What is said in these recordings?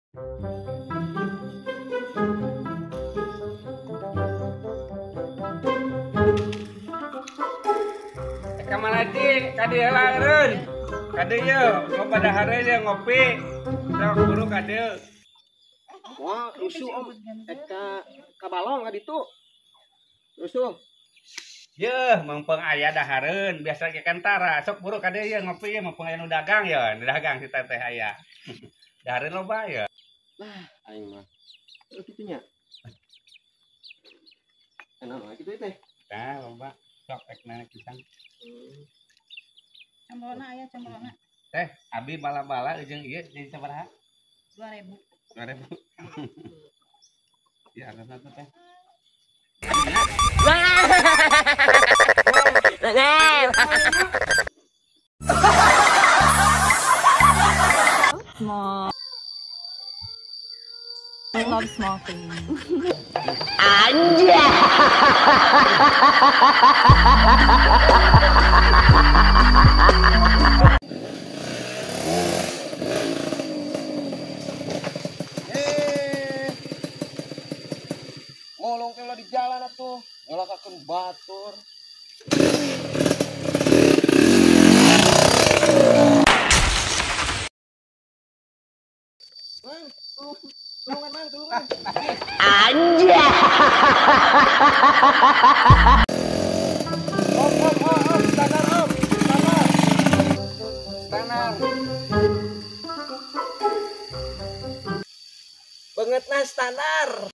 Kamana Ci? Ka dieu lah eureun. Ka dieu, mau pada hari dia ngopi. Sok buru ka dieu. Wah, rusuh om. Ka ka balong ka ditu. Rusuh. Yeuh, mangpeng aya dahareun, biasa ge kantara. Sok buru ka dieu ye ngopi ye mangpeng aya nu dagang ya, nu dagang si teteh aya. Dahareun loba ya. Lah, aing mah. Terus kitu nya. Enak mah kitu teh. Tah, loba. Sok ek nana pisang. Cembolna aya cembolna. Teh, abi bala-bala jeung ieu jadi sabaraha? 2000. 2000. Ya, ada satu teh. Small. I love small things. Anjay. Ngolong teh di jalan atuh, ngelakakeun batur. Mang, tulungan mang, tulungan. Anjay. Om, om, om, om, standar om, standar. Standar. Bangetna standar.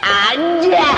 Anjay.